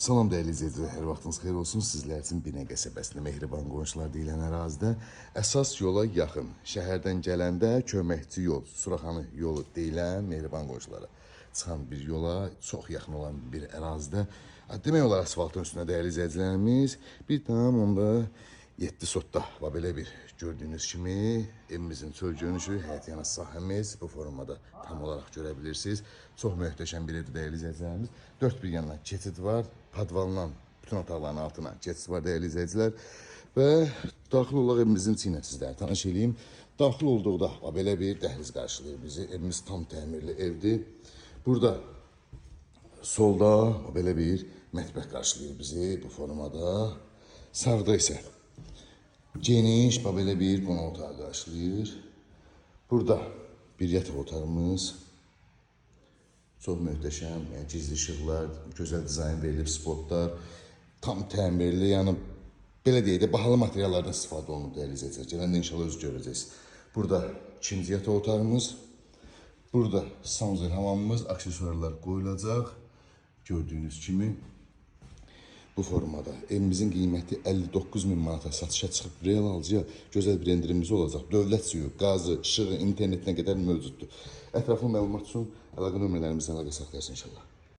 Salam dəyərli izləyicilər, hər vaxtınız xeyir olsun. Sizlər üçün Binə qəsəbəsində Mehriban qonşular deyilən ərazidə əsas yola yaxın, şəhərdən gələndə köməkçi yol, Suraxanı yolu deyilən Mehriban qonşulara çıxan bir yola çox yaxın olan bir ərazidə, demək olar asfaltın üstündə dəyərli izləyicilərimiz, 1,7 sotda və belə bir gördüyünüz kimi evimizin çöl görünüşü, həyət yanı sahəmiz bu formada tam olaraq görə bilirsiniz. Çox möhtəşəm bir evdir dəyərli izləyicilərimiz. Dörd bir yandan keçid var, podvaldan bütün otaqların altına keçid var dəyərli izləyicilər. Və daxil olaq evimizin içi ilə sizləri tanış eləyim. Daxil olduqda bax belə bir dəhliz qarşılayır bizi. Evimiz tam təmirli evdir. Burada solda belə bir mətbəx qarşılayır bizi bu formada. Sağda isə geniş, bax belə bir qonaq otağı qarşılayır. Burada bir yataq otağımız. Çox möhtəşəm, yəni gizli işıqlar, gözəl dizayn verilib, spotlar, tam təmirli, yəni belə deyək də bahalı materiallardan istifadə olunub dəyərli izləyicilər. Gələndə inşallah özünüz görəcəksiniz. Burada ikinci yataq otağımız. Burada sanuzel hamamımız, aksesuarlar qoyulacaq. Gördüyünüz kimi bu formada. Evimizin qiyməti 59 min manata satışa çıxıb. Real alıcıya gözəl bir endirimimiz olacaq. Dövlət suyu, qazı, işığı, internetinə qədər mövcuddur. Ətraflı məlumat üçün əlaqə nömrələrimizlə əlaqə saxlayarsınız inşallah.